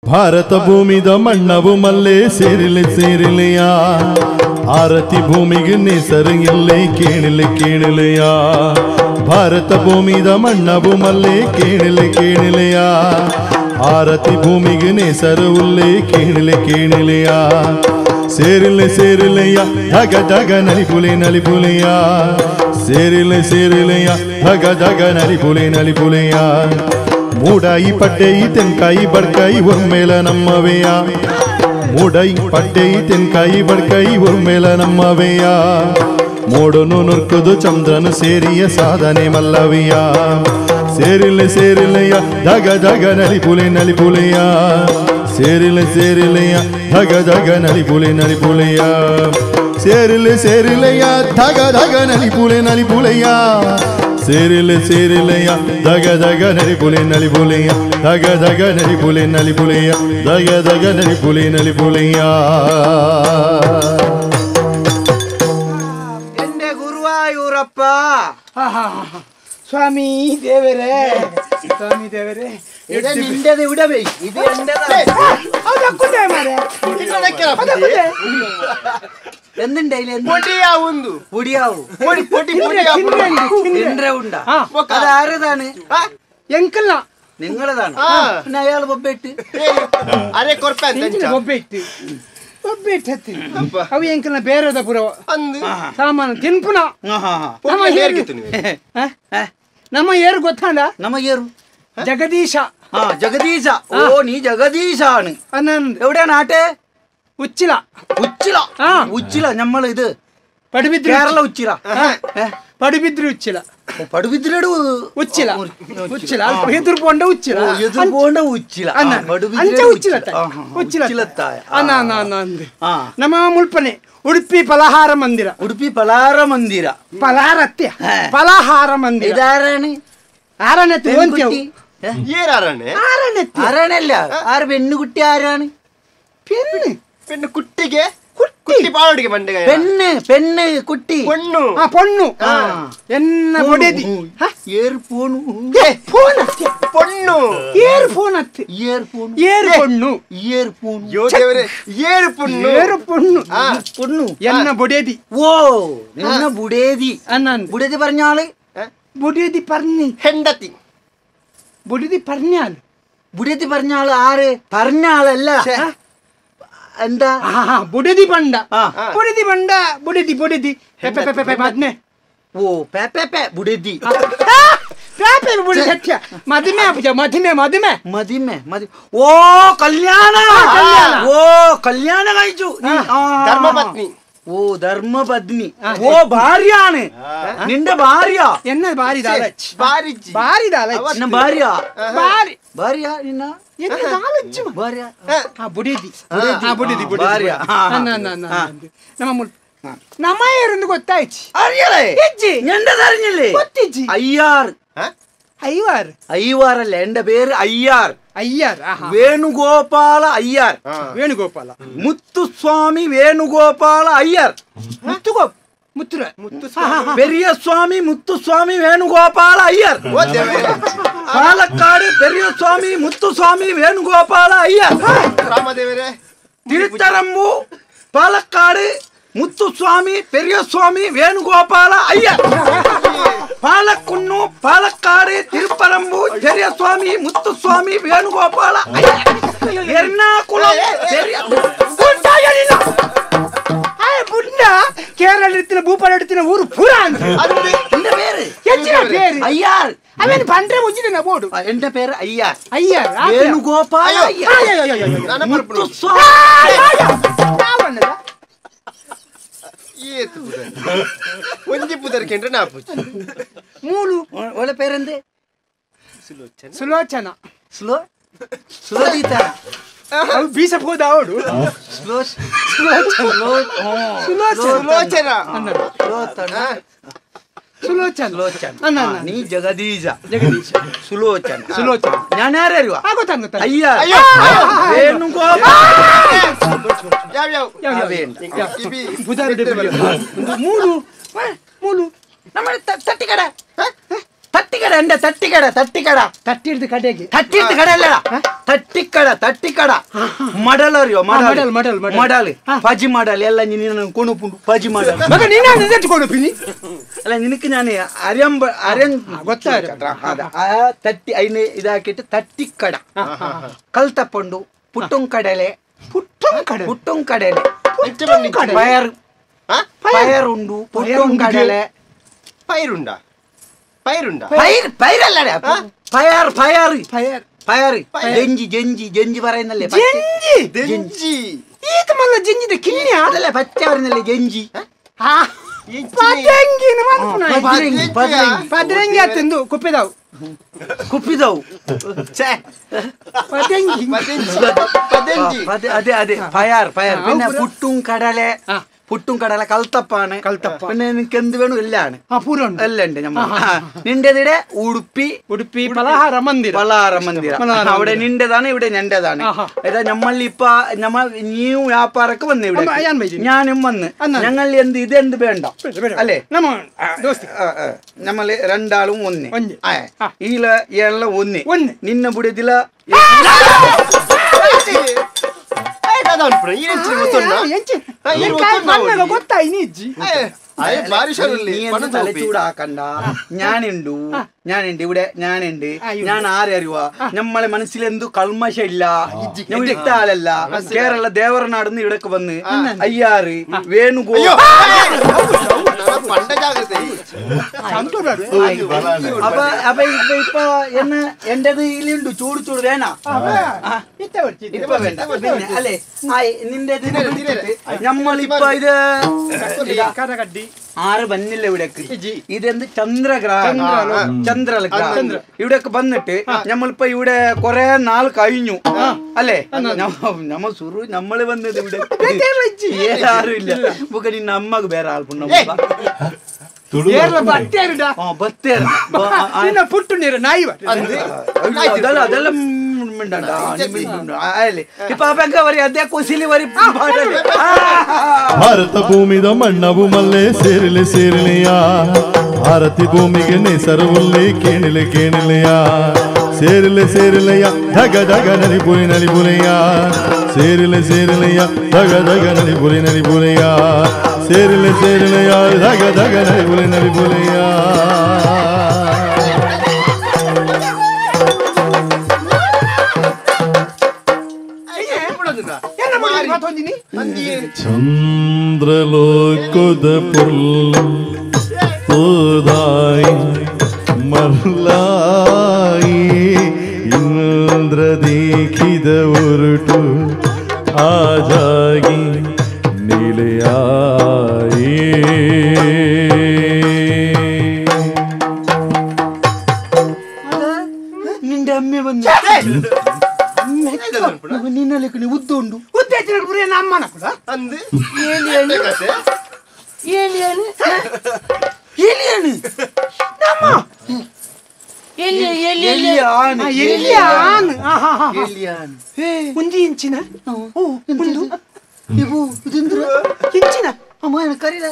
Bharat ಭೂಮಿದ ಮಣ್ಣವು ಮಲ್ಲೆ ಸೇರಿಲೆ ಸೇರಿಲೆಯ ಆರತಿ ಭೂಮಿಗೆ ನೇಸರಂಗಿಲ್ಲೆ ಕೇಳಿಲೆ ಕೇಳಿಲೆಯ ಭಾರತ ಭೂಮಿದ ಮಣ್ಣವು ಮಲ್ಲೆ ಕೇಳಿಲೆ ಕೇಳಿಲೆಯ ಆರತಿ ಭೂಮಿಗೆ ನೇಸರು ಉಲ್ಲೆ ಕೇಳಿಲೆ ಕೇಳಿಲೆಯ ಸೇರಿಲೆ ಸೇರಿಲೆಯ ಧಗ ಧಗ ನಲಿಪುಲೆ ನಲಿಪುಲೆಯ ಸೇರಿಲೆ ಸೇರಿಲೆಯ ಧಗ ಧಗ ನಲಿಪುಲೆ ನಲಿಪುಲೆಯ ಮೂಡಾಯಿ ಪಟ್ಟೆಯಿ ತೆನ್ಕಾಯಿ ಬಡ್ಕಾಯಿ ಒಮ್ಮೇಲ ನಮ್ಮವೆಯ ಮೂಡೈ ಪಟ್ಟೆಯಿ ತೆನ್ಕಾಯಿ ಬಡ್ಕಾಯಿ ಒಮ್ಮೇಲ ನಮ್ಮವೆಯ ಮೋಡನು ನುರ್ಕುದು ಚಂದ್ರನು ಸೇರಿಯ ಸಾಧನೆ ಮಲ್ಲವಿಯ ಸೇರಿಲೆ ಸೇರಿಲೆಯ ಧಗ ಧಗ ನಲಿಪುಲೆ ನಲಿಪುಲೆಯ ಸೇರಿಲೆ ಸೇರಿಲೆಯ ಧಗ ಧಗ ನಲಿಪುಲೆ ನಲಿಪುಲೆಯ ಸೇರಿಲೆ ಸೇರಿಲೆಯ ಧಗ ಧಗ ನಲಿಪುಲೆ ನಲಿಪುಲೆಯ ಸೇರಿಲೆ ಸೇರಿಲೆಯ ಧಗ ಧಗ ನಲಿಪುಲೆ ನಲಿಪುಲೆಯ ಧಗ ಧಗ ನಲಿಪುಲೆ ನಲಿಪುಲೆಯ ಧಗ ಧಗ ನಲಿಪುಲೆ ನಲಿಪುಲೆಯ. എന്റെ ഗുരുവായൂരപ്പ സ്വാമി ദേവരേ, സ്വാമി ദേവരേ, ഇത് നിന്റേത് ഇവിടെ പോയി, ഇത് എന്റേതാണ്. അതാരതാണ്? നിങ്ങളതാണ്. പിന്നെ അയാൾ ബൊബെട്ട് ಅವು ಎಂಕಲ್ನ ಬೇರೆದ ಪುರ ಸಾಮಾನು ತಿನ್ಪುನ. ನಮ್ಮ ಏರು ಗೊತ್ತಾಂಡ? ನಮ್ಮ ಏರು ജഗദീശ. ആ ജഗദീശ. ഓ നീ ജഗദീശാണ്. എവിടെയാണ് ആട്ടെ? ഉച്ചില. ഉച്ചില? ഉച്ചില നമ്മൾ ഇത് പടുബിദ്രി, കേരള ഉച്ചില. പടുബിദ്രി ഉച്ചില. പടുബിദ്രിയുടെ ഉച്ചില. ഉച്ചില എതിർ പോണ്ട ഉച്ചില, എതിർ പോണ്ട ഉച്ചില. ഉച്ചിലത്തായ നമ്മ മുൾപ്പനെ ഉടുപ്പി പലഹാര മന്ദിര. ഉടുപ്പി പലഹാര മന്ദിര. പലഹാരത്തെ പലഹാര മന്ദിര. ഇതാരാണ്? ആരാണ്? ആരാണല്ല ആര്? പെണ്ണുകുട്ടി. ആരാണ്? പെണ്ണ്. പെണ്ണ് കുട്ടിക്ക് കുട്ടി പാവടിക്ക് പണ്ട് പെണ്ണ് പെണ്ണ് കുട്ടി പൊണ്ണു. ആ പൊണ്ണു എന്ന പൊടിയതി ഏറ് പോണു പൊണ്ണു ഏറ് ഫോണത്ത് ഏറ് പോണു ഏറ് പൊണ്ണു ഏറ് പോണു യോ ദേവരെ ഏറ് പൊണ്ണു ഏറ് പൊണ്ണു പൊണ്ണു എന്ന പൊടിയതി. ഓ നിന്ന ബുടേതി. ബുടേതി പറഞ്ഞ ആള് ബുടേതി പറഞ്ഞ് ഹെണ്ടത്തി. ബുടേതി പറഞ്ഞാൽ ബുടേതി പറഞ്ഞ ആള് ആര്? പറഞ്ഞ ആളല്ല എന്താ? ബുടതി പണ്ട ബുടതി പണ്ട ബുടതി ബുടതി മദ്മേ. ഓ പേ പേ പേ ബുടതി പേ പേ ബുടതി സത്യ മദ്മേ പൂജ മദ്മേ മദ്മേ മദ്മേ മതി. ഓ കല്യാണ. ഓ കല്യാണം കഴിച്ചു. ധർമ്മപത്നി. ഓ ധർമ്മപത്നി. ഓ ഭാര്യയാണ് നിന്റെ ഭാര്യ. എന്ന ഭാര്യ? ഭാര്യ ഭാര്യ ഭാര്യ നിന്ന ಗೊತ್ತಾಯ್ತು. അറിഞ്ഞില്ലേ? അയ്യാർ. അയ്യാർ അയ്യാറല്ല എന്റെ പേര് അയ്യാർ. അയ്യാർ വേണുഗോപാല അയ്യാർ. വേണുഗോപാല മുത്തുസ്വാമി വേണുഗോപാല അയ്യർ. മുത്തുഗോ മുത്തുര പെരിയസ്വാമി മുത്തുസ്വാമി വേണുഗോപാല അയ്യർ. പാലക്കാട് പെരിയസ്വാമി മുത്തുസ്വാമി വേണുഗോപാല അയ്യർ. തിരുത്തരമ്പു പാലക്കാട് മുത്തുസ്വാമി പെരിയസ്വാമി വേണുഗോപാല അയ്യർ. പാലക്കുന്നു പാലക്കാട് തിരുപ്പരമ്പു പെരിയസ്വാമി മുത്തുസ്വാമി വേണുഗോപാല അയ്യർ. എറണാകുളം കേരളത്തിലെ ഭൂപടത്തിന് ഊര് പൂരാ. എന്റെ പേര് പേര് അയ്യാർ. അവൻ പണ്ടേ മുച്ചിട്ട് പോടും. എന്റെ പേര് അയ്യാർ. അയ്യാർ വേണുഗോപാല മൂലു പേരെന്ത്? സുലോചന. സ്ലോ സ്ലോചിത ಬೀಸ ಹೋದ ಅವಳು. സുലോചന. സുലോചന. നീ ജഗദീശ. ജഗദീശ സുലോചന. സുലോചന. ഞാൻ ആരറിയുവാ? അയ്യാർ വേണുഗോപാല. മൂലു മൂലു നമ്മുടെ തട്ടിക്കട ತಟ್ಟಿಕಡ ಎಂಡ ತಟ್ಟಿಕಡ ತಟ್ಟಿಕಡ ತಟ್ಟಿಡ್ದು ಕಡೆಗೆ ತಟ್ಟಿಡ್ದು ಕಡೆ ಅಲ್ಲ ತಟ್ಟಿಕಡ ತಟ್ಟಿಕಡ ಮಡಲ್ ಅರಿಯೋ ಮಡಲ್ ಮಡಲ್ ಮಡಲ್ ಪಜಿ ಮಡಲ್ ಎಲ್ಲ ನೀನು ಕೊಣುಪುಂಡು ಪಜಿ ಮಡಲ್ ಮಗ ನೀನು ಕೊಣುಪಿನಿ ಅಲ್ಲ ನಿನಕ್ಕೆ ನಾನು ಅರಿಯಂಬ ಅರಿಯಂ ಗೊತ್ತಾರ ಆ ತಟ್ಟಿ ಐನೆ ಇದಾಕಿಟ್ಟು ತಟ್ಟಿಕಡ ಕಲ್ತಪ್ಪಂಡು ಪುಟ್ಟುಂ ಕಡಲೆ ಪುಟ್ಟುಂ ಕಡಲೆ ಪುಟ್ಟುಂ ಕಡಲೆ ಪಯರ್ ಪಯರ್ ಉಂಡು ಪುಟ್ಟುಂ ಕಡಲೆ ಪೈರುಂಡ ಪೈರುಂಡ ಪೈರ್ ಪೈರಲ್ಲ fire fire fire fire ಜಂಜಿ ಜಂಜಿ ಜಂಜಿ പറയുന്നല്ലേ ಜಂಜಿ ಜಂಜಿ ಈತ ಮಲ್ಲ ಜಂಜಿದ ಕಿನ್ಯ അതല്ല പച്ച പറയുന്നല്ലേ ജಂಜಿ ಆ ಪದಂಗಿನ ಮನ್ಪುನ ಪದರಂಗಿ ಪದರಂಗಿ ಪದರಂಗಿ ಅತ್ತಂದು ಕುಪ್ಪಿದಾವು ಕುಪ್ಪಿದವು ಛೇ ಪದಂಗಿ ಪದಂಜಿ ಅದೇ ಅದೇ ಫಯರ್ ಫಯರ್ പിന്നെ പുട്ടും കടലെ പുട്ടും കടല കൽത്തപ്പാണ് കൽത്തപ്പ പിന്നെ നിനക്ക് എന്ത് വേണം എല്ലാം എല്ലാം ഉണ്ട് നമ്മൾ നിന്റെതിടെ ഉടുപ്പി ഉടുപ്പി പലഹാര മന്ദിര പലഹാര മന്ദിര അവിടെ നിന്റേതാണ് ഇവിടെ ഞന്റേതാണ് ഏതാ നമ്മളിപ്പ നമ്മ നീയും വ്യാപാരൊക്കെ വന്ന് ഇവിടെ ഞാനും വന്ന് ഞങ്ങൾ എന്ത് ഇതെന്ത് വേണ്ട അല്ലേ നമ്മള് രണ്ടാളും ഒന്ന് ഈല എല്ലാം ഒന്ന് നിന്നെ പുടിയതില ചൂടാക്കണ്ട ഞാനുണ്ടു ഞാനുണ്ട് ഇവിടെ ഞാനുണ്ട് ഞാൻ ആരറിയുവാ നമ്മളെ മനസ്സിൽ എന്തു കൽമശ ഇല്ല ഇട്ട ആളല്ല കേരള ദേവരനാടുന്ന് ഇവിടേക്ക് വന്ന് അയ്യാറ് വേണുഗോ അപ്പൊ അപ്പൊ ഇപ്പൊ ഇപ്പൊ എന്നെ എന്റേത് ഇതിലുണ്ട് ചൂട് ചൂട് വേണ ഇപ്പൊ വേണ്ട അല്ലേ നിന്റെ നമ്മളിപ്പോ ഇത് ആറ് വന്നില്ല ഇവിടേക്ക് ഇതെന്ത് ചന്ദ്രഗ്രഹം ചന്ദ്രഗ്രഹം ഇവിടേക്ക് വന്നിട്ട് നമ്മളിപ്പോ ഇവിടെ കൊറേ നാൾ കഴിഞ്ഞു അല്ലേ നമ്മ സുറു നമ്മള് വന്നത് ഇവിടെ ആരും ഇല്ല ബുക്ക് നിന്ന അമ്മക്ക് വേറെ ആൾ പുണ്ണ അതെല്ലാം ಭಾರತ ಭೂಮಿದ ಮಣ್ಣವು ಮಲ್ಲೆ ಸೇರಿಲೆ ಸೇರಿಲೆಯ ಭಾರತಿ ಭೂಮಿಗೆ ನೇಸರವುಲ್ಲೆ ಕೇಣಿಲೆ ಕೇಣಿಲೆಯ ಸೇರಿಲೆ ಸೇರಿಲೆಯ ಧಗ ಧಗ ನಲಿ ಪುಲಿ ನಲಿ ಪುಲೆಯ ಸೇರಿಲೆ ಸೇರಿಲೆಯ ಧಗ ಧಗ ನಲಿ ಪುಲಿ ನಲಿ ಪುಲೆಯ ಸೇರಿಲೆ ಸೇರಿಲೆಯ ಧಗ ಧಗ ನಲಿ ಪುಲಿ ನಲಿ ಪುಲೆಯ. ಚಂದ್ರಲೋಕದ ಪುಲ್ಲು ತೋದಾಯಿ ಮರ್ಲಾಯಿ ಇಂದ್ರ ದೇಖಿದ ಉರುಟು ಆಜಾಗಿ ನಿಲೆಯಾಯಿ. ನಿಂಡೆ ಅಮ್ಮೆ ಬಂದ ನಿನ್ನಲ್ಲಿ ಉದ್ದ ಉಂಡು ಉದ್ದ ಅಮ್ಮನ ಕೂಡ ಒಂದು ಇಂಚಿನ ಒಂದು ಇಂಚಿನ ಕರೀಲ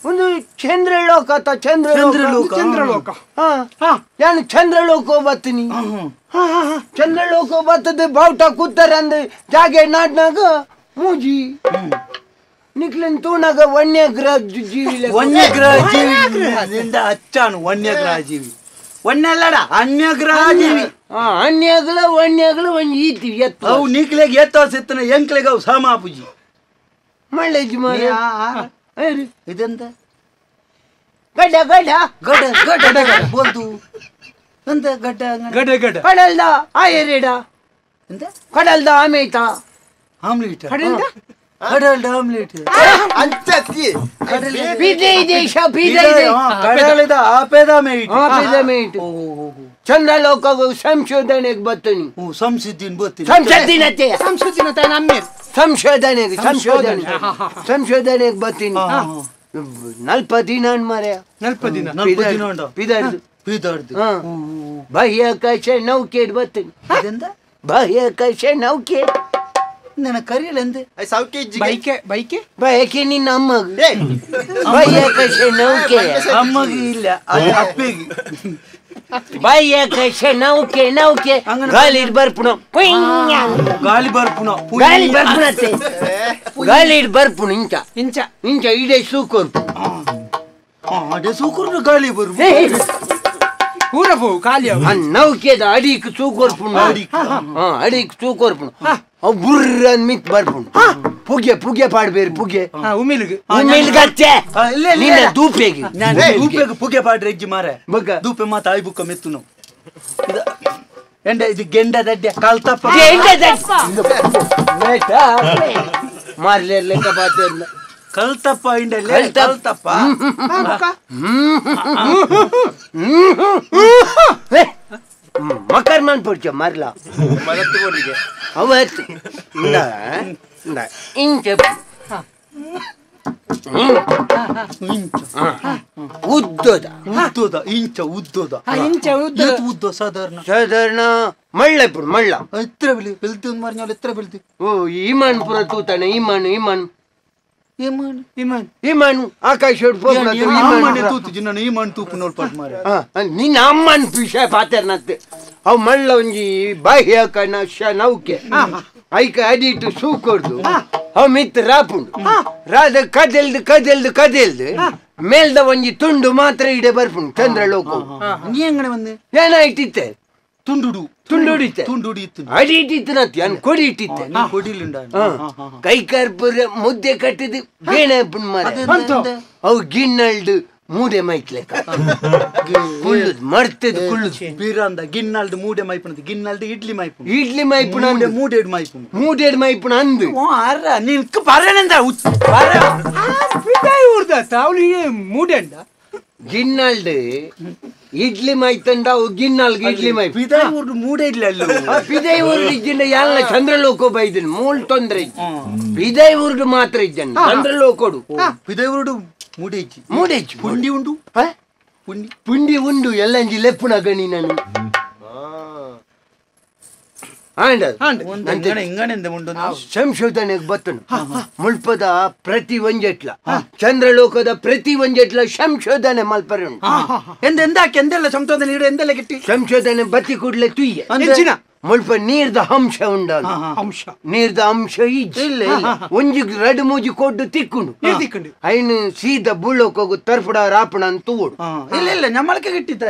ಒಂದು ಚಂದ್ರಲೋಕ ಚಂದ್ರಲೋಕ ಚಂದ್ರಲೋಕ ನಾನು ಚಂದ್ರಲೋಕ ಬರ್ತೀನಿ ಚಂದ್ರಲೋಕ ಬರ್ತದೆ ಬಾವುಟ ಕೂತಾರೆ ಅಂದ ಜಾಗೆ ನಾಟ್ನಾಗ ಮೂಜಿ ನಿಕ್ಲನ್ ತೂನಾಗ ವನ್ಯಗ್ರಹ ಜೀವಿ ವನ್ಯಗ್ರಹ ಜೀವಿ ಅಚ್ಚಾನು ವನ್ಯಗ್ರಹ ಜೀವಿ ವನ್ಯಲ್ಲಡ ಅನ್ಯಗ್ರಹ ಜೀವಿ ಅನ್ಯಗ್ಲ ವನ್ಯಗ್ಲ ಒಂಜಿ ಈತಿ ಎತ್ತು ಅವು ನಿಕ್ಲೆಗ್ ಎತ್ತೋ ಸಿತ್ತನ ಎಂಕ್ಲೆಗ್ ಅವು ಸಮಾಪುಜಿ ಮಳ್ಳೆಜಿ ಮಾರ ಇದೆಂತ ಗಡ್ಡ ಗಡ್ಡ ಗಡ್ಡ ಗಡ್ಡ ಗಡ್ಡ ಬೋಲ್ತು ಎಂತ ಗಡ್ಡ ಗಡ್ಡ ಗಡ್ಡ ಕಡಲ್ದ ಆಯರೇಡ ಎಂತ ಕಡಲ್ದ ಆಮೇತ ಆಮ್ಲೇಟ್ ಕಡಲ್ದ ಕಡಲ್ದ ಆಮ್ಲೇಟ್ ಅಂಚತಿ ಬಿದೆ ದೇಶ ಬಿದೆ ಕಡಲದ ಆಪೇದ ಮೇಟ್ ಆಪೇದ ಮೇಟ್ ಚಂದ್ರಲೋಕ ಸಂಶೋಧನೆಗೆ ಬರ್ತೀನಿ ಸಂಸಿದ್ದಿನ ಬರ್ತೀನಿ ಸಂಸತ್ತಿನತೆ ಸಂಸತ್ತಿನತೆ ನಮ್ಮೆ ಸಂಶೋಧನೆಗೆ ಸಂಶೋಧನೆ ಸಂಶೋಧನೆಗೆ ಬರ್ತೀನಿ ನಲ್ಪ ದಿನ ಮಾರ್ಯ ನಲ್ಪ ದಿನ ಪಿದಾರ್ದು ಪಿದಾರ್ದು ಬಾಹ್ಯಾಕಾಶ ನೌಕೆ ಬರ್ತೀನಿ ಇದೆಂತ ಬಾಹ್ಯಾಕಾಶ ನೌಕೆ ನನ್ನ ಕರಿಯಲ್ಲ ಎಂದೆ ಬೈಕೆ ಬೈಕೆ ಬಯಕೆ ನಿನ್ನ ಅಮ್ಮಗ ಬಯಕಶೆ ನೌಕೆ ಅಮ್ಮಗೆ ಇಲ್ಲ ಅಪ್ಪಗೆ ಬಯಕಶೆ ನೌಕೆ ನೌಕೆ ಗಾಳಿ ಬರ್ಪುಣ ಗಾಳಿ ಬರ್ಪುಣ ಗಾಳಿ ಬರ್ಪುಣತ್ತೆ ಗಾಳಿ ಬರ್ಪುಣ ಇಂಚ ಇಂಚ ಇಂಚ ಇಡೇ ಸೂಕೊರ್ಪು ಅದೇ ಸೂಕುರ್ನು ಗಾಳಿ ಬರ್ಪು ಪೂರ ಪೋ ಖಾಲಿ ನೌಕೆದ ಅಡಿಕ್ ಸೂಕೊರ್ಪುಣ ಅಡಿಕ್ ಸೂಕೊರ್ಪುಣ ಅವು ಬುರ್ರ ಮಿತ್ ಬರ್ಪುಣ ಪುಗೆ ಪುಗೆ ಪಾಡ್ಬೇರು ಪುಗೆ ಉಮಿಲ್ಗೆ ಉಮಿಲ್ಗತ್ತೆ ನಿನ್ನ ದೂಪೆಗೆ ದೂಪೆಗೆ ಪುಗೆ ಪಾಡ್ರೆ ಇಜ್ಜಿ ಮಾರೆ ಬಗ್ಗ ದೂಪೆ ಮಾತ ಆಯ್ ಬುಕ್ಕ ಮೆತ್ತು ನಾವು ಎಂಡ ಇದು ಗೆಂಡ ದಡ್ಡೆ ಕಲ್ತಪ್ಪ ಮಾರ್ಲೆ ಲೆಕ್ಕ ಪಾತೆ ಕಲ್ತಪ್ಪ ಇಂಡಲೆ ಕಲ್ತಪ್ಪ ಮಕರ್ ಮನ್ ಪೊಡ್ಚ ಮಾರ್ಲ ಅವತ್ತು ಇಂಚ ಉದ್ದದ ಉದ್ದದ ಇಂಚ ಉದ್ದದ ಇಂಚ ಉದ್ದ ಉದ್ದ ಸಾಧಾರಣ ಸಾಧಾರಣ ಮಳ್ಳ ಇಪ್ಪು ಮಳ್ಳ ಎತ್ರ ಬೆಳಿ ಬೆಳ್ತಿ ಒಂದು ಮಾರ್ನಾಳು ಎತ್ರ ಬೆಳ್ತಿ ಓ ಇಮಾನ್ ಪುರ ತೂತಾನೆ ಇಮಾನು ಇಮಾನ್ ಇಮಾನ್ ಇಮಾನ್ ಇಮಾನು ಆಕಾಶ ತೂತು ಜಿನ್ನ ಇಮಾನ್ ತೂಪು ನೋಡ್ಪಾಟ್ ಮಾರ ನಿನ್ನ ಅಮ್ಮನ್ ವಿಷಯ ಪಾತೆರ್ನತ್ತೆ ಅವು ಮಳ್ಳ ಒಂಜಿ ಬಾಹ್ಯ ಕಣ ನೌಕೆ ಐಕ ಅಡಿಟ್ಟು ಸೂಕೊಡ್ದು ಅವು ಮಿತ್ ರಾಪುಂಡು ರಾದ ಕದೆಲ್ದು ಕದೆಲ್ದು ಕದೆಲ್ದು ಮೇಲ್ದ ಒಂಜಿ ತುಂಡು ಮಾತ್ರ ಇಡೆ ಬರ್ಪುಂಡು ಚಂದ್ರ ಲೋಕ ನೀ ಅಂಗಡಿ ಬಂದೆ ಏನಾಯ್ತಿತ್ತೆ ತುಂಡುಡು ತುಂಡುಡಿತ್ತೆ ತುಂಡುಡಿ ಇತ್ತು ಅಡಿ ಇಟ್ಟಿತ್ತು ನತ್ತಿ ಅನ್ ಕೊಡಿ ಇಟ್ಟಿತ್ತೆ ಕೊಡಿಲಿಂಡ ಕೈ ಕಾರ್ಪುರ ಮುದ್ದೆ ಕಟ್ಟಿದ್ ಬೇಣೆ ಮಾರ ಅವು ಗಿಣ್ಣಲ್ದು ಮೂಡೆ ಮೈತ್ಲೆಕ್ಕ ಕುಳ್ಳುದು ಮರ್ತದ ಕುಳ್ಳುದು ಬೀರಂದ ಗಿಣ್ಣಲ್ದು ಮೂಡೆ ಮೈಪುಣದು ಗಿಣ್ಣಲ್ದು ಇಡ್ಲಿ ಮೈಪುಣ ಇಡ್ಲಿ ಮೈಪುಣ ಮೂಡೆಡ್ ಮೈಪುಣ ಮೂಡೆಡ್ ಮೈಪುಣ ಅಂದು ಅರ ನಿನ್ಕ ಬರನಂದ ಅವಳು ಮೂಡೆಂಡ ಗಿಣ್ಣಲ್ದು ಇಡ್ಲಿ ಮೈತಂಡ ಅವು ಗಿಣ್ಣಲ್ಗೆ ಇಡ್ಲಿ ಮೈ ಪಿದಾಯಿ ಊರು ಮೂಡೆ ಇಡ್ಲಿ ಅಲ್ಲ ಪಿದಾಯಿ ಊರು ಇಜ್ಜಿಂಡ ಎಲ್ಲ ಚಂದ್ರಲೋಕ ಬೈದಿನ ಮೂಲ ತೊಂದ್ರೆ ಪಿದಾಯಿ ಊರು ಮಾತ್ರ ಇಜ್ಜಂಡ ಚಂದ್ರಲೋಕೋಡು ಪಿದಾಯಿ ಊರುಡು ಮೂಡೆ ಇಜ್ಜಿ ಮೂಡೆ ಇಜ್ಜಿ ಪುಂಡಿ ಉಂಡು ಪುಂಡಿ ಪುಂಡಿ ಉಂಡು ಎಲ್ಲಂಜಿ ಲೆಪ್ಪುನ ಗಣಿ ನಾನು ಸಂಶೋಧನೆಗೆ ಬತ್ತನು ಮುಲ್ಪದ ಪ್ರತಿ ಒಂಜೆಟ್ಲ ಚಂದ್ರಲೋಕದ ಪ್ರತಿ ಒಂಜೆಟ್ಲ ಸಂಶೋಧನೆ ಮಲ್ಪರೆ ಉಂಟು ಎಂದೆಲ್ಲ ಸಂಶೋಧನೆ ಇಡು ಎಂದೆಲ್ಲ ಗಿಟ್ಟಿ ಸಂಶೋಧನೆ ಬತ್ತಿ ಕೂಡಲೇ ತುಯ್ಯ ಮುಲ್ಪ ನೀರ್ದ ಅಂಶ ಉಂಡ ಅಂಶ ನೀರ್ದ ಅಂಶ ಇಲ್ಲ ಒಂಜಿ ರಡು ಮೂಜಿ ಕೊಡ್ಡು ತಿಕ್ಕುಂಡು ತಿಕ್ಕುಂಡು ಐನು ಸೀದ ಬುಳ್ಳೋಕೋಗು ತರ್ಪುಡ ರಾಪಣ ಅಂತ ತೂಡು ಇಲ್ಲ ಇಲ್ಲ ನಮ್ಮಳಕ್ಕೆ ಗಿಟ್ಟಿತ್ತ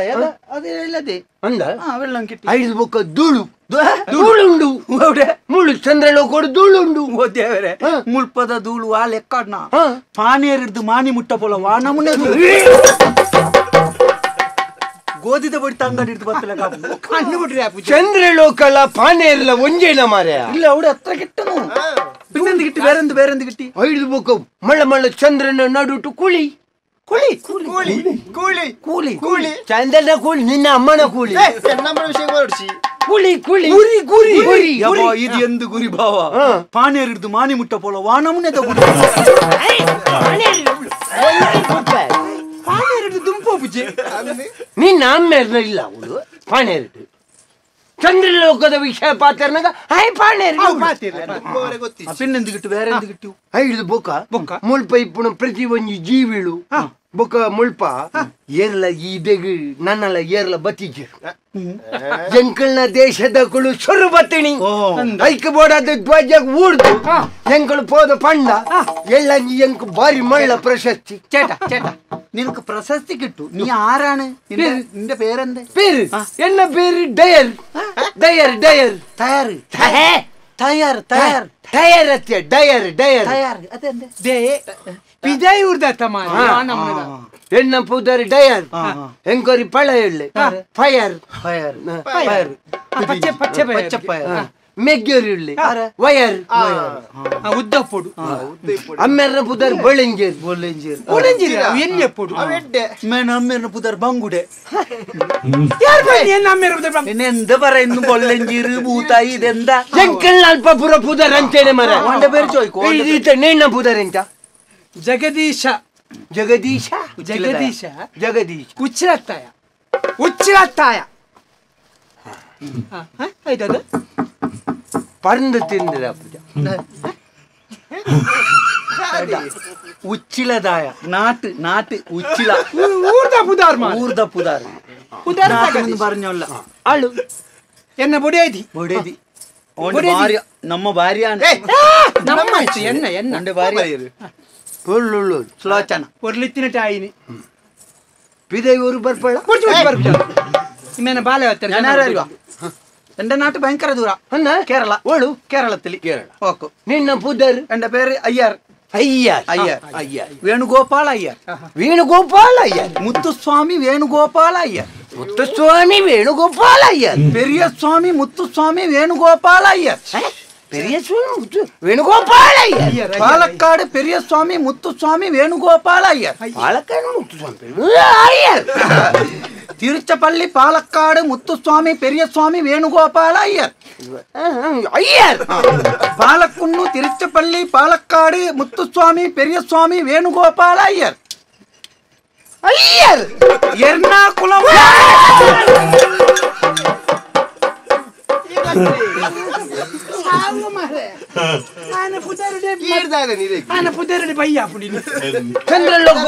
ಅದೇ ಇಲ್ಲದೆ ಅಂದ ಬೆಳ್ಳಂ ಕಿಟ್ಟಿ ಐದು ಬೊಕ್ಕ ಧೂಳು ಧೂಳುಂಡು ಮುಳ್ಳು ಚಂದ್ರಲೋಕೋಡು ಧೂಳುಂಡು ದೇವರೇ ಮುಲ್ಪದ ಧೂಳು ಆ ಲೆಕ್ಕಾಡ್ನ ಪಾನೇರ್ ಹಿಡ್ದು ಮಾನಿ ಮುಟ್ಟ ಪೋಲ ವಾನಮುನೆ ಗೋಧಿದ ಬಡಿ ಅಂಗಡಿ ಹಿಡ್ದು ಬತ್ತಲ ಕಣ್ಣು ಬಿಟ್ರಿ ಚಂದ್ರಲೋಕಲ ಪಾನೇರ್ಲ ಒಂಜೇನ ಮಾರ್ಯ ಇಲ್ಲ ಅವಡು ಹತ್ರ ಗಿಟ್ಟನು ಬಿಂದು ಗಿಟ್ಟಿ ಬೇರೆಂದು ಬೇರೆಂದು ಗಿಟ್ಟಿ ಐದು ಬೊಕ್ಕ ಮಳ್ಳ ಮಳ್ಳ ಚಂದ್ರನ ನಡುಟು ಕುಳಿ ಕುಳಿ ಕೂಳಿ ಕೂಳಿ ಕೂಲಿ ಕೂಳಿ ಚಂದ್ರನ ಕೂಳಿ ನಿನ್ನ ಅಮ್ಮನ ಕೂಳಿ ಕೂಳಿ ಕೂಳಿ ಗುರಿ ಗುರಿ ಗುರಿ ಇದು ಎಂದು ಗುರಿ ಭಾವ ಪಾನೇರ್ ಹಿಡ್ದು ಮಾನಿ ಮುಟ್ಟ ಪೋಲ ವಾನಮುನೆ ಗುರಿ ಪಾನೇರ್ ಹಿಡ್ದು ದುಂಪೋ ಪುಜೆ ನಿನ್ನ ಅಮ್ಮೇರ್ನ ಇಲ್ಲ ಅವಳು ಪಾನೇರ್ ಚಂದ್ರಲೋಕದ ವಿಷಯ ಪಾತ್ರನಾಗ ಹಾಯ್ ಪಾನೇರ್ ಪಿನ್ನೆಂದು ಗಿಟ್ಟು ಬೇರೆ ಎಂದು ಗಿಟ್ಟು ಐದು ಬೊಕ್ಕ ಬೊಕ್ಕ ಮುಲ್ಪ ಇಪ್ಪುಣ ಪ್ರತಿ ಒಂಜಿ ಜೀವಿಳು ಬೊಕ್ಕ ಮುಲ್ಪ ಏರ್ಲ ಈ ಬೆಗು ನನ್ನಲ್ಲ ಏರ್ಲ ಬತ್ತಿಜು ಎಂಕಲ್ನ ದೇಶದ ಕುಳು ಸೊರು ಬತ್ತಿಣಿ ಐಕ್ ಬೋಡಾದ ಧ್ವಜ ಊರ್ದು ಎಂಕಳು ಪೋದ ಪಂಡ ಎಲ್ಲ ಎಂಕ್ ಬಾರಿ ಮಳ್ಳ ಪ್ರಶಸ್ತಿ ചേട്ടാ ചേട്ടാ നിനക്ക് പ്രശസ്തി കിട്ടു നീ ആരാണ് നിന്റെ പേരെന്ത് പേര് എന്ന പേര് Dyer Dyer Dyer തയ്യാറ് തയ്യാർ തയ്യാർ ടയർ അത്യ ഡയർ ഡയർ തയ്യാർ അതെന്ത് ಪಿದಾಯಿ ಊರ್ದತ್ತ ಮಾರ ಎನ್ನ ಪುದರ್ ಡಯರ್ ಎಂಕೊರಿ ಪಳ ಹೇಳಿ fire fire fire ಪಚ್ಚೆ ಪಚ್ಚೆ ಪಚ್ಚೆ ಫೈರ್ ಮೆಗ್ಗೇರಿ ಉಳ್ಳಿ ವಯರ್ ಉದ್ದ ಪೊಡು ಅಮ್ಮೆರ್ನ ಪುದರ್ ಬೊಳೆಂಜೇರ್ ಬೊಳೆಂಜೇರ್ ಬೊಳೆಂಜೇರ್ ಎಣ್ಣೆ ಪೊಡು ಮೇನ ಅಮ್ಮೆರ್ನ ಪುದರ್ ಬಂಗುಡೆ ಯಾರ್ ಬನ್ನಿ ಎನ್ನ ಅಮ್ಮೆರ್ನ ಪುದರ್ ಬಂಗುಡೆ ಎಂದ പറയുന്നു ಬೊಳ್ಳೆಂಜೀರು ಭೂತಾಯಿ ಇದೆಂದ ಎಂಕಲ್ ಅಲ್ಪ ಪುರ ಪುದರ್ ಅಂಚೇನೆ ಮರ ಒಂಡೆ പേര് ചോദിക്കോ ಈತ ನಿನ್ನ ಪುದರ್ ಎಂತ ಜಗದೀಶ ಜಗದೀಶ ಜಗದೀಶ ಜಗದೀಶ ಉಚ್ಚಿಲತ್ತಾಯ ಉಚ್ಚಿಲತ್ತಾಯ ಆಯ್ತದ ಪರಂದು ತಿಂದಿರ ಉಚ್ಚಿಲದಾಯ ನಾಟು ನಾಟು ಉಚ್ಚಿಲ ಊರ್ದ ಪುದಾರ್ ಊರ್ದ ಪುದಾರ್ ಪುದಾರ್ പറഞ്ഞല്ല ಅಳು ಎನ್ನ ಬೊಡೇದಿ ಬೊಡೇದಿ ಭಾರ್ಯ ನಮ್ಮ ಭಾರ್ಯ ನಮ್ಮ ಎನ್ನ ಎನ್ನ ಭಾರ್ಯ ಸುಲೋಚನ ಒರ್ಲಿತ್ತಿನ ಟಾಯಿನಿ ಪಿದೈ ಊರು ಬರ್ಪಳ ഇമ്മേനെ ബാല എന്റെ നാട്ട് ഭയങ്കര ദൂര കേരള ഓളു കേരളത്തിൽ കേരള ഓക്കെ നിന്ന പുതർ എന്റെ പേര് അയ്യർ അയ്യർ അയ്യർ അയ്യർ വേണുഗോപാൽ അയ്യർ വേണുഗോപാൽ അയ്യർ മുത്തുസ്വാമി വേണുഗോപാൽ അയ്യർ മുത്തുസ്വാമി വേണുഗോപാൽ അയ്യർ പെരിയസ്വാമി മുത്തുസ്വാമി വേണുഗോപാൽ അയ്യർ പെരിയസ്വാമി വേണുഗോപാൽ അയ്യർ പാലക്കാട് പെരിയസ്വാമി മുത്തുസ്വാമി വേണുഗോപാൽ അയ്യർ പാലക്കാട് മുത്തുസ്വാമി അയ്യർ തിരുച്ചപ്പള്ളി പാലക്കാട് മുത്തുസ്വാമി പെരിയസ്വാമി വേണുഗോപാൽ അയ്യർ അയ്യർ പാലക്കുന്ന് തിരുച്ചപ്പള്ളി പാലക്കാട് മുത്തുസ്വാമി പെരിയസ്വാമി വേണുഗോപാൽ അയ്യർ അയ്യർ എറണാകുളം ಚಂದ್ರಲೋಕ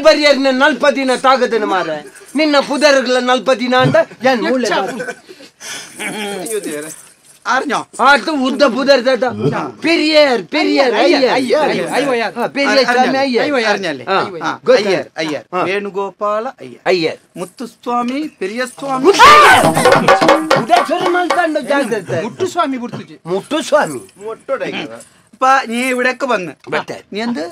ಬರಿಯರ್ನ ನಲ್ಪ ದಿನ ತಾಗದನ ಮಾರ ನಿನ್ನ ಪುದರ್ಗಳ ನಲ್ಪ ದಿನ ಅಂತ ಆತು ಉದ್ದ ಪುದರ್ ಪೆರಿಯರ್ ಪೆರಿಯರ್ ಅಯ್ಯರ್ ಅಯ್ಯರ್ ವೇಣುಗೋಪಾಲ ಅಯ್ಯರ್ ಅಯ್ಯರ್ ಮುತ್ತುಸ್ವಾಮಿ ಪೆರಿಯಸ್ವಾಮಿ മുട്ടുസ്വാമി പുറത്തു മുട്ടുസ്വാമി നീ ഇവിടേക്ക് വന്ന് നീ എന്ത്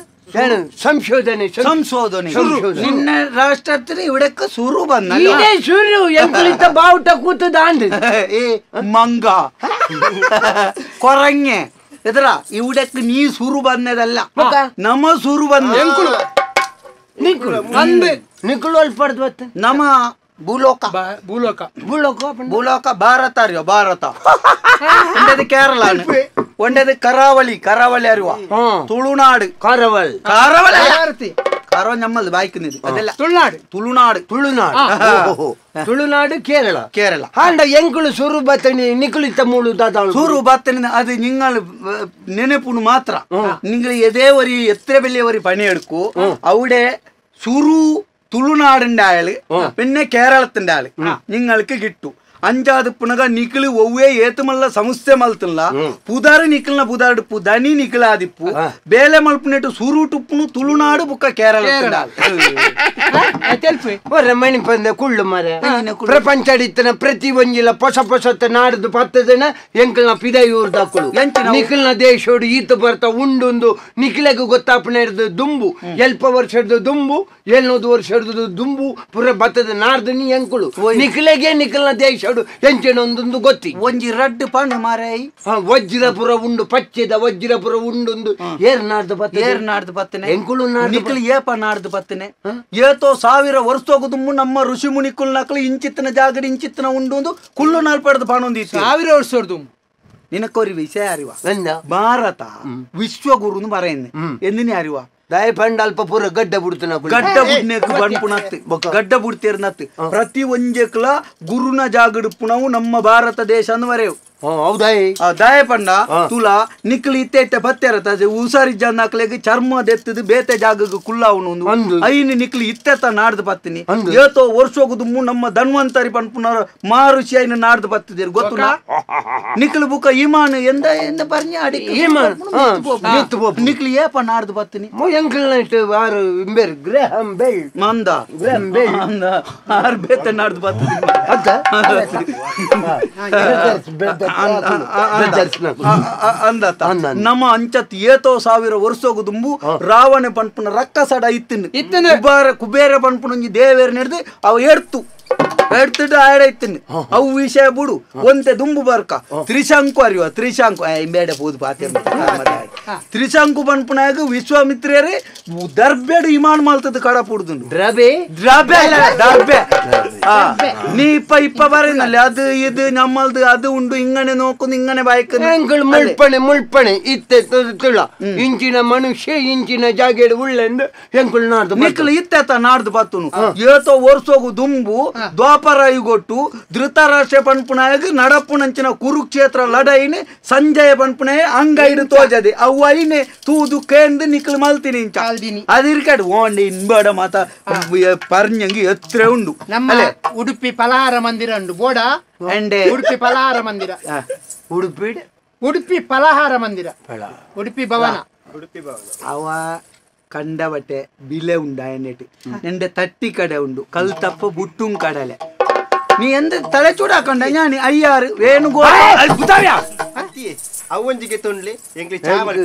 ಸಂಶೋಧನೆ ಸಂಶೋಧನೆ ನಿನ್ನ ರಾಷ್ಟ್ರത്തിൽ ഇവിടേക്ക് സുറു വന്ന ಸುರು ಎಂಕುಲಿತ ಬಾವುಟ ಕೂತದ ഏ ಮಂಗ കൊറങ്ങ എത്ര ഇവിടേക്ക് നീ സുറു വന്നതല്ല നമ്മ സുറു വന്ന നമ്മ ഭൂലോക ഭൂലോക ഭൂലോക ഭൂലോക ഭാരത അറിയോ ഭാരത എന്റേത് കേരളാണ് ഒണ്ടത് കറാവളി കറാവളി അറിവാ തുളുനാട് കറവൾ കറവൾ കറവൾ നമ്മൾ വായിക്കുന്നത് അതല്ല തുളുനാട് തുളുനാട് തുളുനാട് തുളുനാട് കേരള കേരള ആണ്ട ಎಂಕುಲು ಸುರು ಬತ್ತನಿ ನಿಕುಲಿತ ಮೂಳು സുറു ബത്തനി അത് നിങ്ങൾ ನೆನಪುನು ಮಾತ್ರ നിങ്ങൾ ഏതേ ഒരു എത്ര വലിയ ഒരു പണിയെടുക്കൂ അവിടെ സുറു തുളുനാടിന്റെ ആള് പിന്നെ കേരളത്തിന്റെ ആള് നിങ്ങൾക്ക് കിട്ടു ಅಂಜಾದ ಪುನಗ ನಿಕ್ಲು ಒವ್ವೇ ಏತುಮಲ್ಲ ಸಂಸ್ಥೆ ಮಲ್ತಲ್ಲ ಪುದಾರು ನಿಕ್ಲನ ಪುದಾರು ದನಿ ನಿಕ್ಲಾದಿಪ್ಪು ಬೇಲೆ ಮಲ್ಪುನೆಟ್ಟು ಸುರುಟುಪ್ಪುನು ತುಳುನಾಡು ಬುಕ್ಕ ಕೇರಳ ರಮಣಿ ಪಂದ ಕುಳ್ಳು ಮರ ಪ್ರಪಂಚಡಿತ್ತನ ಪ್ರತಿ ಒಂಜಿಲ ಪೊಸ ಪೊಸತ್ತ ನಾಡ್ದು ಪತ್ತದನ ಎಂಕಲ್ನ ಪಿದಯೂರ್ದಾಕುಳು ನಿಖಲ್ನ ದೇಶೋಡು ಈತ ಬರ್ತ ಉಂಡುಂದು ನಿಖಿಲಗ ಗೊತ್ತಾಪಣೆ ಹಿಡ್ದು ದುಂಬು ಎಲ್ಪ ವರ್ಷ ಹಿಡ್ದು ದುಂಬು 700 ವರ್ಷ ಹಿಡ್ದು ದುಂಬು ಪುರ ಬತ್ತದ ನಾಡ್ದು ನೀ ಎಂಕುಳು ನಿಖಿಲಗೆ ನಿಖಲ್ನ ದೇಶ ಎಂಚೆನೊಂದೊಂದು ಗೊತ್ತಿ ಒಂಜಿ ರಡ್ಡು ಪಣ್ಣು ಮಾರಾಯಿ ವಜ್ರಪುರ ಉಂಡು ಪಚ್ಚೆದ ವಜ್ರಪುರ ಉಂಡೊಂದು ಏರ್ ನಾಡ್ದು ಬತ್ತ ಏರ್ ನಾಡ್ದು ಬತ್ತನೆ ಎಂಕುಳು ನಿಖಲ್ ಏಪ ನಾಡ್ದು ಬತ್ತನೆ ಏತೋ ಸಾವಿರ ವರ್ಷೋಗುದುಮ್ಮು ನಮ್ಮ ಋಷಿ ಮುನಿಕುಲ್ ನಕಲು ಇಂಚಿತ್ತನ ಜಾಗಡಿ ಇಂಚಿತ್ತನ ಉಂಡು ಕುಲ್ಲು ನಾಲ್ಪಡ್ದು ಪಾಣೊಂದು ಸಾವಿರ ವರ್ಷ ನಿನക്കൊരു ವಿಷಯ അറിവാ ಭಾರತ ವಿಶ್ವಗುರು എന്ന് പറയുന്നത് എന്തിനെ അറിവാ ದಯಪಂಡ ಅಲ್ಪ ಪೂರ ಗಡ್ಡ ಬಿಡ್ತಾನ ಗಡ್ಡ ಬುಡ್ನೇಕ್ ಬನ್ಪುನತ್ತು ಗಡ್ಡ ಬುಡ್ತೇರ್ನತ್ತು ಪ್ರತಿ ಒಂಜೆಕ್ಲ ಗುರುನ ಜಾಗಡುಪ್ಪುನವು ನಮ್ಮ ಭಾರತ ದೇಶ ಅಂದ್ ಬರೆಯವು ಹೌದಾ ದಯಪಂಡ ತುಲಾ ನಿಕ್ಲು ಇತ್ತೆ ಇತ್ತೆ ಬತ್ತೆರತ ಹುಷಾರಿ ಜನ ಚರ್ಮ ದೆತ್ತದು ಬೇತೆ ಜಾಗಕ್ಕೆ ಕುಲ್ಲಾವನು ಐನು ನಿಕ್ಲು ಇತ್ತೆತ್ತ ನಾಡ್ದು ಬತ್ತೀನಿ ಏತೋ ವರ್ಷೋಗುದು ನಮ್ಮ ಧನ್ವಂತರಿ ಪನ್ಪುನರ ಮಹರ್ಷಿ ಐನು ನಾಡ್ದು ಬತ್ತಿದ್ದೀರಿ ಗೊತ್ತು ನಿಕ್ಲು ಬುಕ್ಕ ಇಮಾನ್ ಎಂದ ಎಂದ ಬರ್ನಿ ಅಡಿ ನಿಕ್ಲು ಏಪ ನಾಡ್ದು ಬತ್ತೀನಿ ಗ್ರಹಂ ಬೆಲ್ ಮಂದ ಗ್ರಹಂ ಬೆಲ್ ಅಂದ ಆರ್ ಬೇತೆ ನಾಡ್ದು ಬತ್ತೀನಿ ಅಂದತ ನಮ್ಮ ಅಂಚತ್ ಏತೋ ಸಾವಿರ ವರ್ಷೋಗುದುಂಬು ರಾವಣ ಪನ್ಪುನ ರಕ್ಕಸಡ ಇತ್ತಿನ ಕುಬೇರ ಕುಬೇರ ಪನ್ಪುನ ಒಂಜಿ ದೇವೇರ್ ನಡೆದು ಅವ ಎಡ್ತು ಎಡ್ತಿಟ್ಟು ಆಡ ಇತ್ತಿನ ಅವು ವಿಷಯ ಬುಡು ಒಂತೆ ದುಂಬು ಬರ್ಕ ತ್ರಿಶಂಕು ಅರಿವ ತ್ರಿಶಂಕು ಬೇಡ ಪೋದು ಪಾತೆ Trishanku ಪನ್ಪುನಾಗ ವಿಶ್ವಾಮಿತ್ರೇರೆ ದರ್ಬೆಡ್ ಇಮಾನ್ ಮಾಲ್ತದ ಕಡ ಪುಡ್ದುಂಡು ದ್ರಬೆ ದ್ರಬೆ ದರ್ಬೆ ನೀ ಇಪ್ಪ ಇಪ್ಪ ಬರೇನಲ್ಲಿ ಅದು ಇದು ನಮ್ಮಲ್ದು ಅದು ಉಂಡು ಇಂಗನೆ ನೋക്കുന്നു ಇಂಗನೆ ಬಾಯ್ಕ ಎಂಕುಲು ಮುಳ್ಪಣೆ ಮುಳ್ಪಣೆ ಇತ್ತೆ ತುಳ ಇಂಚಿನ ಮನುಷ್ಯ ಇಂಚಿನ ಜಾಗೆಡ್ ಉಳ್ಳೆಂದು ಎಂಕುಲು ನಾಡ್ದು ನಿಕ್ಲು ಇತ್ತೆತ ನಾಡ್ದು ಬತ್ತುನು ಏತೋ ವರ್ಷೋಗು ದುಂಬು ದ್ವಾಪರ ಯುಗೊಟ್ಟು ಧೃತರಾಷ್ಟ್ರ ಪನ್ಪುನಾಗ ನಡಪುನಂಚಿನ ಕುರುಕ್ಷೇತ್ರ ಲಡೈನೆ ಸಂಜಯ ಪನ್ಪುನೆ ಅಂಗೈಡು ತೋಜದೆ ಅವು ಐನೆ ತೂದು ಕೇಂದು ನಿಕ್ಲು ಮಲ್ತೀನಿ ಇಂಚ ಅದಿರ್ಕಡೆ ಓಂಡಿ ಇನ್ಬೇಡ ಮಾತ ಪರ್ഞ്ഞಂಗಿ ಎತ್ರೆ ಉಂಡು ನಮ್ಮ ಉಡುಪಿ ಫಲಹಾರ ಮಂದಿರ ಉಂಡು ಬೋಡ ಉಡುಪಿ ಫಲಹಾರ ಮಂದಿರ ಉಡುಪಿ ಉಡುಪಿ ಫಲಹಾರ ಮಂದಿರ ಉಡುಪಿ ಭವನ ಉಡುಪಿ ಭವನ ಅವ ಕಂಡಬಟ್ಟೆ ಬಿಲೆ ಉಂಡು ಅಯನೆಟ್ ನಿಂಡೆ ತಟ್ಟಿ ಕಡೆ ಉಂಡು ಕಲ್ ತಪ್ಪ ಬುಟ್ಟುಂ ಕಡಲೆ ನೀ ಎಂದ ತಲೆ ಚೂಡಾಕೊಂಡ ಜ್ಞಾನಿ ಅಯ್ಯಾರು ವೇಣುಗೋಪಾಲ್ ಅತ್ತಿಯೇ ಅವೊಂಜಿಗೆ ತೊಂಡ್ಲಿ ಎಂಗ್ಲಿ ಚಾವಲ್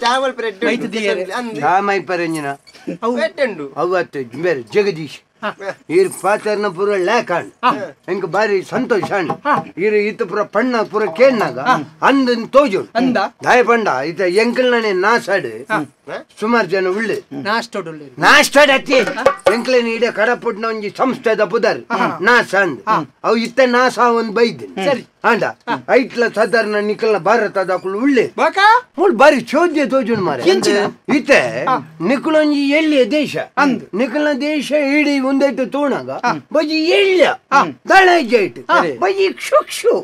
ಚಾವಲ್ ಬ್ರೆಡ್ ಚಾಮೈ ಪರಂಜಿನ ಅವತ್ತು ಬೇರೆ ಜಗದೀಶ್ ಈರ್ ಪಾತ್ರನ ಪೂರ ಲೇಖಾಂಡ್ ಎಂಕ್ ಬಾರಿ ಸಂತೋಷ ಅಂಡ್ ಈರ್ ಇತ್ತ ಪೂರ ಪಣ್ಣ ಪೂರ ಕೇಳ್ನಾಗ ಅಂದನ್ ತೋಜು ಅಂದ ದಾಯ ಪಂಡ ಇತ್ತ ಎಂಕಲ್ನೇ ನಾಸಾಡು ಸುಮಾರು ಜನ ಉಳ್ಳೆ ನಾಸ್ಟಾಡ್ ಅತ್ತಿ ಎಂಕ್ಲೇನ ಇಡ ಕಡಪುಟ್ನ ಒಂಜಿ ಸಂಸ್ಥೆದ ಪುದರ್ ನಾಸ ಅಂದ್ ಅವು ಇತ್ತ ನಾಸ ಒಂದ್ ಬೈದಿನ್ ಸರಿ ಅಂಡ ಐಟ್ಲ ಸಾಧಾರಣ ನಿಕಲ್ನ ಭಾರತದ ಅಕುಲು ಉಳ್ಳೆ ಮುಳ್ ಬಾರಿ ಚೋದ್ಯ ತೋಜುನ್ ಮಾರೆ ಇತ್ತೆ ನಿಕುಲೊಂಜಿ ಎಲ್ಲಿಯ ದೇಶ ನಿಕಲ್ನ ದೇಶ ಇಡೀ ಒಂದೈಟು ತೋಣಾಗ ಬಜಿ ಎಳ್ಯ ದಳ ಇಟ್ಟು ಬಜಿ ಕ್ಷುಕ್ಷು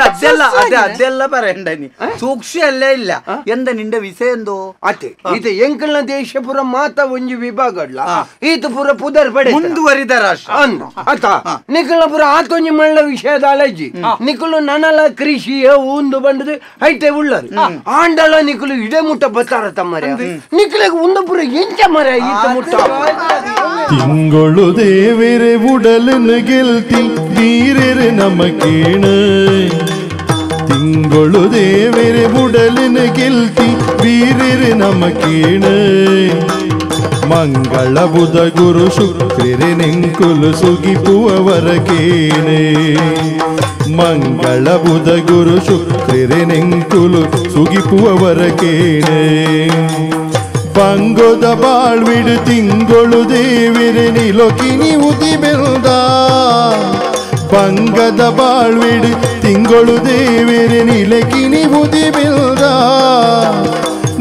ಅದೆಲ್ಲ ಅದೇ ಅದೆಲ್ಲ ಬರಂಡ ನೀ ಸೂಕ್ಷ್ಮ ಅಲ್ಲೇ ಇಲ್ಲ ಎಂದ ನಿಂಡ ವಿಷಯ ಎಂದೋ ಅತ್ತೆ ಇದು ಎಂಕಲ್ನ ದೇಶ ಪೂರ ಮಾತ ಒಂಜಿ ವಿಭಾಗ ಅಡ್ಲ ಈತ ಪೂರ ಪುದರ್ ಪಡೆ ಮುಂದುವರಿದ ರಾಷ್ಟ್ರ ಅಂದ ಅತ ನಿಕಲ್ನ ಪೂರ ಆತೊಂಜಿ ಮಳ್ಳ ವಿಷಯದ ಅಲಜಿ ನಿಕುಲು ನನಲ ಕೃಷಿಯ ಉಂದು ಬಂದದು ಐತೆ ಉಳ್ಳರು ಆಂಡಲ ನಿಕುಲು ಇಡೆ ಮುಟ್ಟ ಬತ್ತಾರ ತಮ್ಮರೆ ನಿಕುಲಿಗೆ ಉಂದು ಪೂರ ಎಂಚ ಮರ ಈತ ಮುಟ್ಟ ತಿಂಗಳು ದೇವರೆ ಉಡಲನ್ನು ಗೆಲ್ತಿ ವೀರರೆ ನಮಕೇಣ ತಿಂಗಳು ದೇವರೆ ಉಡಲನ್ನು ಗೆಲ್ತಿ ವೀರರೆ ನಮಕೇಣ ಮಂಗಳ ಬುಧ ಗುರು ಶುಕ್ರರೆ ನಿಂಕುಲು ಸುಗಿಪುವವರ ಕೇಣೆ ಮಂಗಳ ಬುಧ ಗುರು ಶುಕ್ರರೆ ನಿಂಕುಲು ಸುಗಿಪುವವರ ಕೇಣೆ ಬಂಗೊದ ಬಾಳ್ವಿಡು ತಿಂಗಳು ದೇವಿರೆ ನಿಲೋಕಿನಿ ಉದಿ ಬೆಲ್ದ ಬಂಗದ ಬಾಳ್ವಿಡು ತಿಂಗಳು ದೇವಿರೆ ನಿಲಕಿನಿ ಉದಿ ಬೆಲ್ದ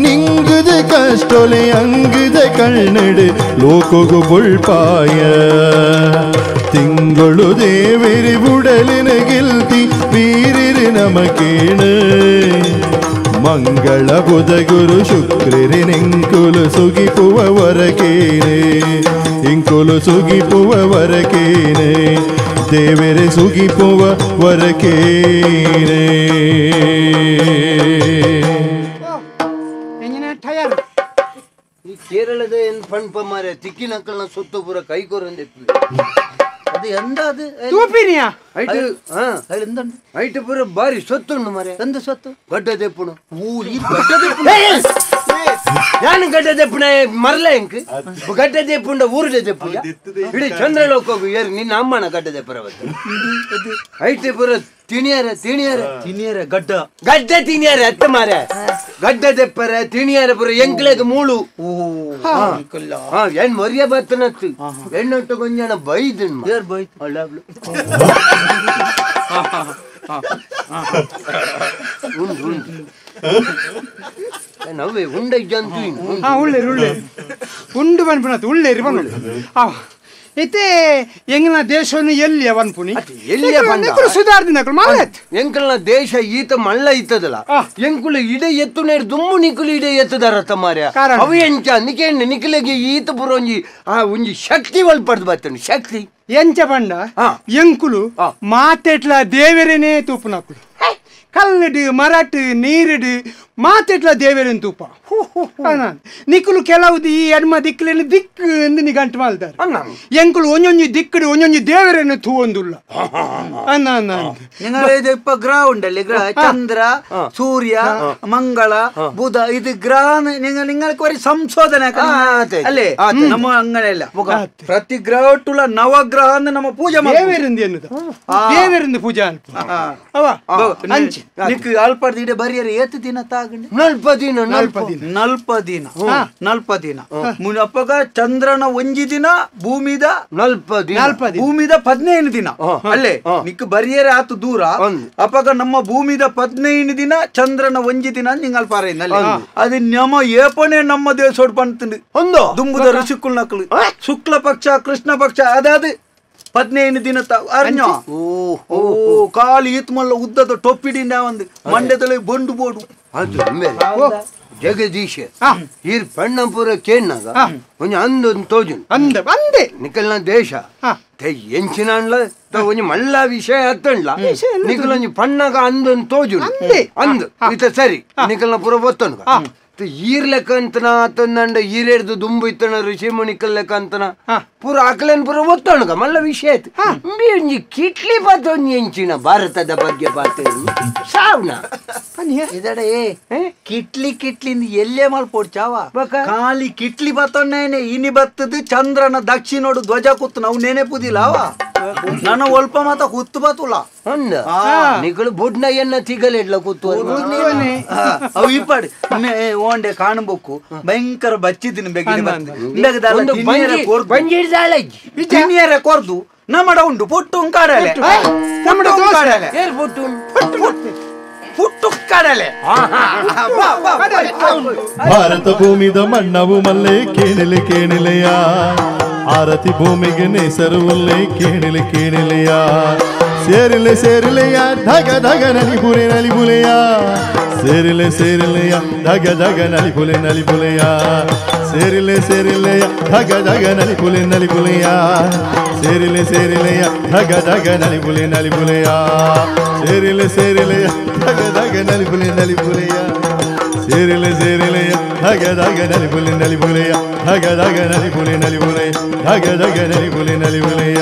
ನಿಂಗುದ ಕಷ್ಟೊಲೆ ಅಂಗುದ ಕಣ್ಣಡು ಲೋಕಗು ಬುಳ್ಪಾಯ ತಿಂಗಳು ದೇವಿರಿ ಉಡಲಿನ ಗೆಲ್ತಿ ವೀರಿರಿ ನಮಕೇಣ ಮಂಗಳ ಬುಧ ಗುರು ಶುಕ್ರರೆ ನಿಂಕುಲು ಸುಗಿಪುವವರ ಕೇನೆ ಇಂಕುಲು ಸುಗಿಪುವವರ ಕೇನೆ ದೇವರೆ ಸುಗಿಪುವ ವರಕೇನೆ ಈ ಕೇರಳದ ಏನ್ ಪಣ್ಪ ಮಾರೆ ತಿಕ್ಕಿನಕ್ಕಲ್ನ ಸುತ್ತ ಪೂರ ಕೈ ಕೊರಂದೆ ಅದು ಎಂದ ಅದು ತೂಪಿನಿಯಾ ಐಟು ಐಟು ಪೂರ ಬಾರಿ ಸೊತ್ತುಂಡು ಮಾರೆ ಎಂದ ಸೊತ್ತು ಗಡ್ಡ ದೆಪ್ಪುನು ನಾನು ಗಡ್ಡ ದೆಪ್ಪುನ ಮರಲ ಎಂಕ್ ಗಡ್ಡ ದೆಪ್ಪುಂಡ ಊರುಡ ದೆಪ್ಪು ಇಡೀ ಚಂದ್ರಲೋಕಗೂ ಏರು ನಿನ್ನ ಅಮ್ಮನ ಗಡ್ಡ ದೆಪ್ಪರ ಐಟು ಪೂರ ತಿಣಿಯರ ತಿಣಿಯರ ತಿಣಿಯರ ಗಡ್ಡ ಗಡ್ಡ ತಿಣಿಯರ ಅತ್ತ ಮಾರೆ ಗಡ್ಡ ದೆಪ್ಪರ ತಿಣಿಯರ ಪೂರ ಎಂಕ್ಲೆಗ್ ಮೂಳು ಏನ್ ಮೊರಿಯ ಬರ್ತನತ್ತು ಹೆಣ್ಣೊಟ್ಟು ಕೊಂಜನ ಬೈದನ್ ಉಂಡು ಉಂಡು ನವ್ವೆ ಉಂಡ ಜಂತು ಉಳ್ಳೇರು ಉಳ್ಳೇರು ಉಂಡು ಬನ್ಪುನತ್ತು ಉಳ್ಳೇರಿ ಬನ್ನುಳ್ಳು ಇತ್ತೆ ಎಂಗನ ದೇಶವನ್ನು ಎಲ್ಲಿಯ ವನ್ಪುನಿ ಎಲ್ಲಿಯ ಸುಧಾರ್ದಿನಕುಲು ಮಾಲತ್ ಎಂಕಲ್ನ ದೇಶ ಈತ ಮಳ್ಳ ಇತ್ತದಲ್ಲ ಎಂಕುಲು ಇಡೆ ಎತ್ತು ನೇರು ದುಮ್ಮು ನಿಕುಲು ಇಡೆ ಎತ್ತದಾರ ತಮಾರ್ಯ ಅವು ಎಂಚ ನಿಕೇಣ ನಿಕುಲಿಗೆ ಈತ ಪೂರ ಒಂಜಿ ಆ ಒಂಜಿ ಶಕ್ತಿ ಒಲ್ಪಡ್ದು ಬರ್ತನೆ ಶಕ್ತಿ ಎಂಚ ಪಂಡ ಎಂಕುಲು ಮಾತೆಟ್ಲ ದೇವರೇನೇ ತೂಪುನಕುಲು ಕಲ್ಲಡು ಮರಟ್ ನೀರುಡು ಮಾತೆಟ್ಲ ದೇವರನ್ ತೂಪ ನಿಕುಲು ಕೆಲವು ಈ ಎಡ್ಮ ದಿಕ್ಕುಲೆನ್ ದಿಕ್ಕು ಎಂದು ನಿಗಂಟು ಮಾಲ್ದಾರೆ ಎಂಕುಲು ಒಂಜೊಂಜಿ ದಿಕ್ಕಡು ಒಂಜೊಂಜಿ ದೇವರನ್ನು ತೂವೊಂದುಲ್ಲ ಅನ್ನ ಇಪ್ಪ ಗ್ರಹ ಉಂಡಲ್ಲಿ ಗ್ರಹ ಚಂದ್ರ ಸೂರ್ಯ ಮಂಗಳ ಬುಧ ಇದು ಗ್ರಹ ನಿಂಗಳಿಗೆ ಒಂದು ಸಂಶೋಧನೆ ಅಲ್ಲೇ ನಮ್ಮ ಅಂಗನೆಲ್ಲ ಪ್ರತಿ ಗ್ರಹ ಒಟ್ಟುಲ ನವಗ್ರಹ ಅಂದ್ರೆ ನಮ್ಮ ಪೂಜೆ ದೇವರಿಂದ ಎನ್ನುದ ದೇವರಿಂದ ಪೂಜೆ ಅಲ್ಪ ಅವ ಅಂಚೆ ನಿಕ್ ಅಲ್ಪರ್ದು ಇಡೆ ಬರಿಯರೆ ಏತು ದಿನ ತಾಗಂడి ನಲ್ಪ ದಿನ ನಲ್ಪ ದಿನ ನಲ್ಪ ದಿನ ನಲ್ಪ ದಿನ ಅಪ್ಪಗ ಚಂದ್ರನ ಒಂಜಿ ದಿನ ಭೂಮಿದ ನಲ್ಪ ದಿನ ಭೂಮಿದ 15 ದಿನ ಅಲ್ಲೇ ನಿಕ್ ಬರಿಯರೆ ಆತು ದೂರ ಅಪ್ಪಗ ನಮ್ಮ ಭೂಮಿದ 15 ದಿನ ಚಂದ್ರನ ಒಂಜಿ ದಿನ ನಿಂಗ್ ಅಲ್ಪ ಅಲ್ಲ ಅದು ನಮ್ಮ ಏಪನೆ ನಮ್ಮ ದೇಶೋಡ್ ಬಂತು ಒಂದು ದುಂಬುದ ಋಷಿಕುಲ್ ನಕಲು ಶುಕ್ಲ ಪಕ್ಷ ಕೃಷ್ಣ ಪಕ್ಷ ಅದಾದ 15 ದಿನ ಅರ್ಞ ಓ ಕಾಲು ಈತ್ಮಲ್ಲ ಉದ್ದದ ಟೊಪ್ಪಿಡಿಂದ ಒಂದು ಮಂಡ್ಯದಲ್ಲಿ ಬಂಡು ಬೋಡು ಅದು ಜಗದೀಶ ಈರ್ ಪಣ್ಣಪುರ ಕೇಣ್ಣಾಗ ಒಂಜಿ ಅಂದೊಂದು ತೋಜುನು ಅಂದ ಅಂದೆ ನಿಕಲ್ನ ದೇಶ ಎಂಚಿನ ಅನ್ಲ ಒಂಜಿ ಮಲ್ಲ ವಿಷಯ ಅತ್ತಂಡ್ಲ ನಿಕಲೊಂಜಿ ಪಣ್ಣಗ ಅಂದೊಂದು ತೋಜುನು ಅಂದು ಇತ ಸರಿ ನಿಕಲ್ನ ಪುರ ಒತ್ತೊನ್ಗ ಈರ್ ಲೆಕ್ಕ ಅಂತನ ಆತಂದಂಡ ಈರೇಡ್ದು ದುಂಬು ಇತ್ತಣ ಋಷಿ ಮುನಿಕಲ್ ಲೆಕ್ಕ ಅಂತನ ಪೂರ ಅಕಲೇನ್ ಪೂರ ಒತ್ತೊಣಗ ಮಲ್ಲ ವಿಷಯ ಆಯ್ತು ಒಂಜಿ ಕಿಟ್ಲಿ ಬಾತೊಂಜಿ ಎಂಚಿನ ಭಾರತದ ಬಗ್ಗೆ ಬಾತ ಸಾವ್ನ ಇದಡೆ ಕಿಟ್ಲಿ ಕಿಟ್ಲಿ ಎಲ್ಲೇ ಮಲ್ಪೋಡ್ಚಾವ ಖಾಲಿ ಕಿಟ್ಲಿ ಬತ್ತೊನ್ನೇನೆ ಇನಿ ಬತ್ತದು ಚಂದ್ರನ ದಕ್ಷಿಣೋಡು ಧ್ವಜ ಕೂತು ನಾವು ನೇನೆ ಪುದಿಲ್ಲ ಅವ ನನ್ನ ಒಲ್ಪ ಮಾತ ಕೂತು ಬತ್ತುಲ ಅಂದ ನಿಗಳು ಬೊಡ್ನ ಎನ್ನ ತಿಗಲೆಡ್ಲ ಕೂತು ಅವು ಇಪ್ಪಾಡಿ ಓಂಡೆ ಕಾಣಬೇಕು ಭಯಂಕರ ಬಚ್ಚಿದ್ದೀನಿ ಬೆಗ್ಗಿನ ಕೊರ್ದು ನಮ್ಮಡ ಉಂಡು ಪುಟ್ಟು ಕಾಡಲೆ ಕಾಡಲೆ ಪುಟ್ಟು ಕಡಲೆ ಭಾರತ ಭೂಮಿದ ಮಣ್ಣವು ಮಲ್ಲೆ ಕೇಣಿಲೆ ಕೇಣಿಲೆಯ ಆರತಿ ಭೂಮಿಗೆ ನೇಸರುವಲ್ಲೇ ಕೇಣಿಲೆ ಕೇಣಿಲೆಯ ಸೇರಿಲೆ ಸೇರಿಲೆಯ ಧಗ ಧಗ ನಲಿಪುಲೆ ನಲಿಪುಲೆಯ ಸೇರಿಲೆ ಸೇರಿಲೆಯ ಧಗ ಧಗ ನಲಿಪುಲೆ ನಲಿಪುಲೆಯ ಸೇರಿಲೆ ಸೇರಿಲೆಯ ಧಗ ಧಗ ನಲಿಪುಲೆ ನಲಿಪುಲೆಯ ಸೇರಿಲೆ ಸೇರಿಲೆಯ ಧಗ ಧಗ ನಲಿಪುಲೆ ನಲಿಪುಲೆಯ ಸೇರಿಲೆ ಸೇರಿಲೆಯ ಧಗ ಧಗ ನಲಿಪುಲೆ ನಲಿಪುಲೆಯ ಸೇರಿಲೆ ಸೇರಿಲೆಯ ಧಗ ಧಗ ನಲಿಪುಲೆ ನಲಿಪುಲೆಯ ಧಗ ಧಗ ನಲಿಪುಲೆ ನಲಿಪುಲೆಯ ಧಗ ಧಗ ನಲಿಪುಲೆ ನಲಿಪುಲೆಯ.